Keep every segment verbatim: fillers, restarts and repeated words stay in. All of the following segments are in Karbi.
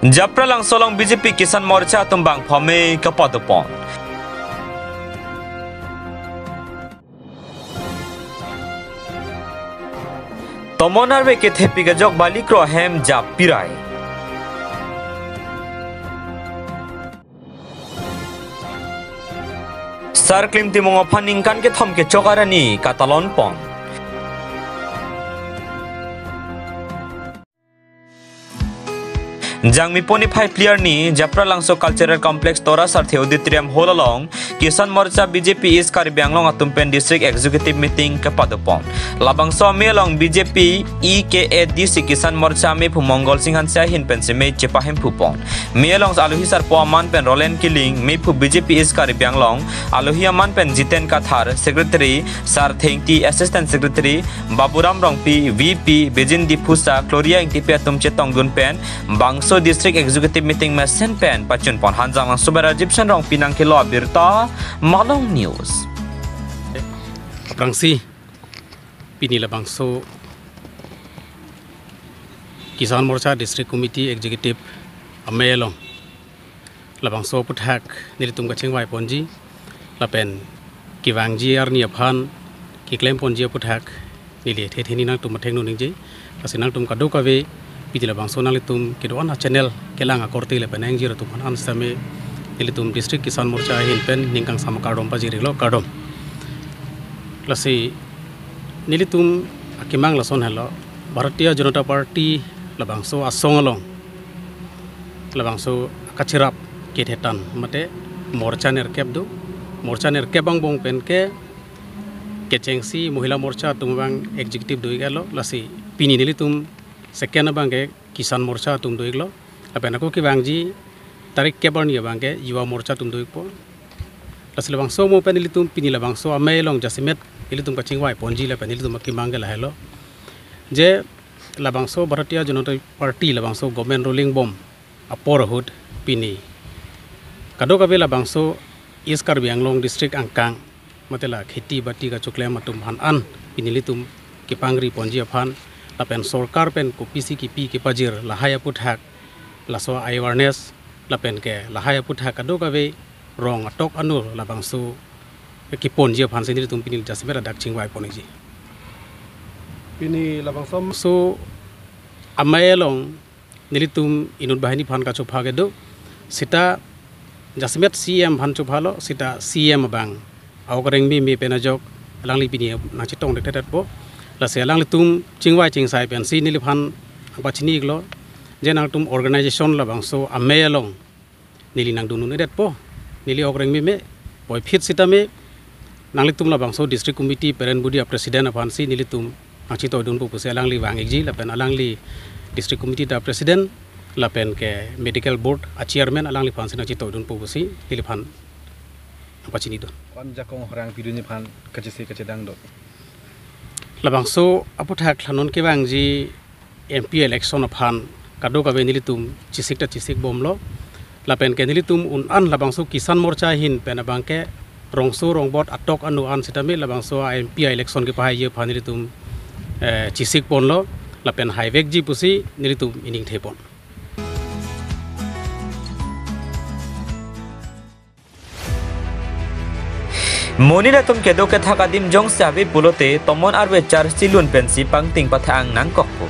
Japralangso along B J P Kisan Morcha atum bangphame kapadopon. Tomon arve kethepik ajok Balikro ahem japirai. Sar Klim Timung aphan ningkan kethom kechok arni katalonpon. Jangmi pon niphai phli arni Japralangso Cultural Complex Tora Sarthe Auditorium Hall along Kisan Morcha B J P East Karbi Anglong atum pen District Executive Meeting kapadopon. Labangso amei along B J P E K A D C Kisan Morcha amei aphu Mongol Sing Hanse ahin pen si amei chepahemphupon. Amei along alohi sarpo aman pen Roland Killing, amei aphu B J P East Karbi Anglong, alohi aman pen Jiten Kathar, Secretary, Sar Thengti, Assistant Secretary, Baburam Rongpi, V P, Bejin Diphusa, Gloria Ingtipi atum chetongdun pen bangso District Executive Meeting mesen pen pachunpon. Hanjanglangso ber Rajiv Sen Rongpi nangkelo abirta, Malong News. Aphrangsi pini labangso Kisan Morcha District Committee Executive amei along labangso aphuthak nelitum kachingvaiponji lapen kevangji arni aphan keklemponji aphuthak neli thethe hini nangtum athengno ningje. Lasi nangtum kadokave pini labangso nanglitum kedo-an a-channel kelang akorte lapen angjir atum aphan an sitame nelitum District Kisan Morcha ahin pen ning kangsam akardom pajir-iklo, kardom. Lasi nelitum akemang lason helo, Bharatiya Janata Party labangso asong along labangso kachirap kethetan mate morcha nerkep do. Morcha nerkep angbong pen ke kechengsi Mohila Morcha atum abang executive do-iklo, lasi pini nelitum second abang ke Kisan Morcha atum do-iklo. Lapen ako kevangji tarik kep arni abang ke Yuva Morcha atum do-ikpo. Lasi labangso mo pen nelitum pini labangso amei along jasemet nelitum kachingvaiponji lapen nelitum akemang ke lahelo, je labangso Bharatiya Janata Party labangso government ruling bom apor ahut pini kadokave labangso East Karbi Anglong District angkang mate la kheti bati kachoklem atum aphan an pini nelitum kepangriponji aphan lapen sorkar pen kopisi kipi kepajir lahai aphuthak, laso awareness lapen ke lahai aphuthak kadokave rong atok anu labangso keponji aphan si nelitum pini jasemet adak chingvaipon-ikji. Pini labangso so amei along nelitum inut banghini aphan kachopha kedo, seta jasemet C M aphan chophalo, seta C M abang aok areng meme pen ajok alangli pini nangchetongdetdetpo. Lasi alanglitum chingvai chingsai pensi neliphan pachini-iklo, je nangtum organization labangso amei along neli nangdundun-edetpo, neli ok reng meme, puvoiphit sitame nanglitum labangso district committee parent body a-president aphansi nelitum nangchetoidunpo pusi alangli vang-ikji lapen alangli district committee ta president lapen ke medical board a-chairman alangliphansi nangchetoidunpo pusi neliphan nangpachinidun. Ko-an ajakong horang pidun iphan kachisi kachedang do? Labangso aphuthak la non kevangji M P election aphan kadokave nelitum chisik ta chisikbomlo. Lapen ke nelitum un-an labangso Kisan Morcha ahin pen abang ke rongso rongbot atok anu an sitame labangso a-M P a-election kepahaiji aphan nelitum, eh, chisikponlo. Lapen haivekji pusi nelitum ining thepon. Monit atum kedo kethak adim jongsi ave pulote tomon arve charsi lun pensi pangting pathang nangkokpo.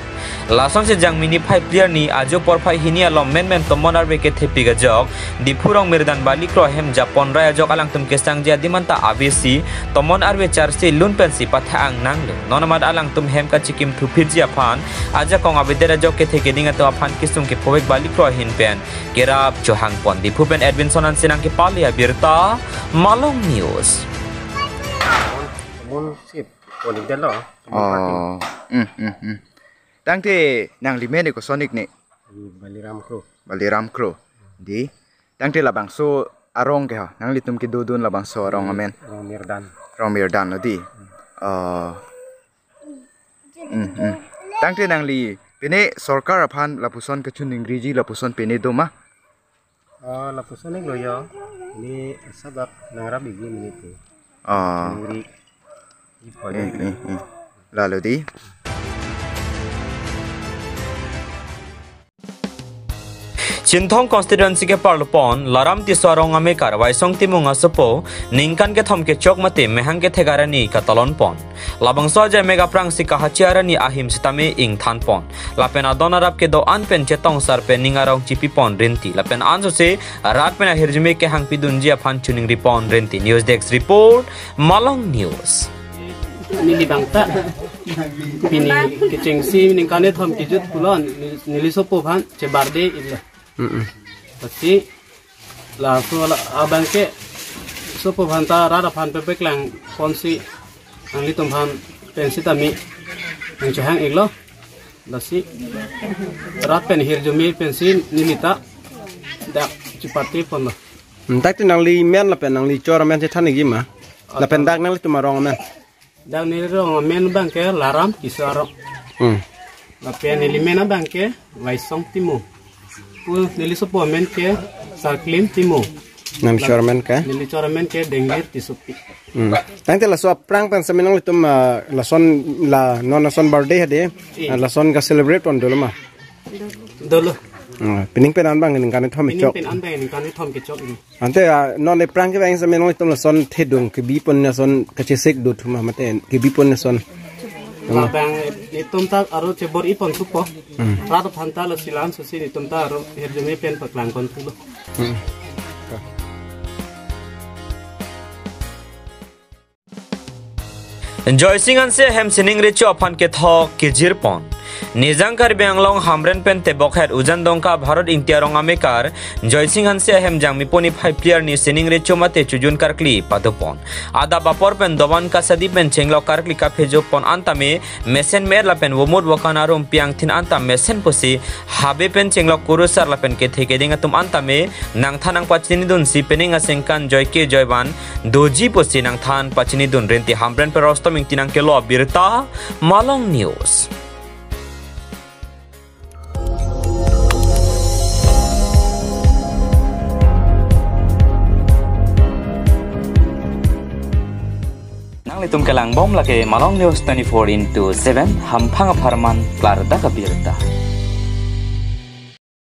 Lasonsi Jangmi niphai phli arni ajo porphai hini along menmen tomon arve kethepik ajok Diphu Rongmirdan Balikro ahem japonrai ajok alangtum kesangji adim anta avesi tomon arve charsi lun pensi pathang nanglo. Non amat alangtum hem kachikim thuphitji aphan ajakong avedet ajok kethe keding atum aphan kesung kephovek Balikro ahin pen kerap chohangpon. Diphu pen Edwinson Hanse nangkepale abirta, Malong News. Mon sip, ponik dalo. Oh, hmm, hmm, hmm. Tangte nangli men koson-ik ne? Baliram Kro. Baliram Kro. Di. Tangte labangso arong ke ho, nanglitum kedodun labangso arong amen? Rongmirdan. Rongmirdan lo di. Oh. Hmm, hmm. Tangte nangli pine sorkar aphan lapuson kachiningri ji lapuson pine do ma? Oh, lapuson-iklo yo. Pine asabak nangrap-ikji pine te. Oh. Chiningri. Hmm, hmm, hmm. Lalo di. Chinthong constituency keparlo pon Laram Tisso arong amekar Waisong Timung asopo ningkan kethom kechok mate mehang kethek arni katalon pon. Labangso ajaimek aphrangsi kahachi arni ahim sitame ingthan pon. Lapen adon arap kedo-an pen chetong sar pen ning arong chipi pon rinti. Lapen ansose rat pen ahirjume kehang pidunji aphan choningri pon rinti. News Desk Report, Malong News. Neli bangta pini kechengsi ningkan kethom kejut pulo, neli sopo aphan chebarde ilo. Mm-mm. Pasti laso la abang ke sopo aphan ta rat aphan pepeklang ponsi nanglitum aphan pensi tame nangchehang iklo. Lasi rat pen hirjume pensi neli ta dak chipate ponlo. Hmm, dak ti nangli men lapen nangli chor amen chethan ikji ma? Lapen dak nanglitum arong amen? Dak neli rong amen abang ke Laram Tisso arong. Hmm. Lapen neli men abang ke Waisong Timung. Pu neli sopo amen ke Sarklim Timung. Nangli chor amen ke? Neli chor amen ke Denglir Tissopi. Hmm. Tangte laso aphrang pen sami nanglitum, ah, lason la non lason birthday hadi, iya, ah, lason ka-celebrate pon dolo ma? Dolo. Ah, pining pen an abang ningkan kethom kechok. Pining pen an abang ningkan kethom kechok ini. Ante, ah, non aphrang ke abang sami nanglitum lason thedung kebi pon lason kachesik do thuma mate kebi pon lason. Labang netum ta aro chebor-i pon thupo. Hmm. Rat aphan ta lasi la ansosi netum ta aro hirjume pen paklang pon thulo. Hmm. Joysing Hanse ahem sining recho aphan kethok kejir pon. Nijang Karbi Anglong Hamren pen tebokhet Ujandongka Bharat Ingti arong amekar Joysing Hanse ahem jangmi poni phai player ni sining recho mate chojun karkli pado pon. Adap apor pen dovan kasadi pen chenglok karkli kaphejo pon antame mesen me-et lapen vomut vokan arum piang thin anta mesen pusi habe pen chenglok kurusar lapen kethe keding atum antame nangthan nangpachinidunsi pining asengkan joike joivan doji pusi nangthan pachinidun rinti. Hamren pen Rostom Ingti nangkelo abirta, Malong News. Nanglitum kelang bom lake Malong News twenty-four into seven, hamphang apharman klardak abirta.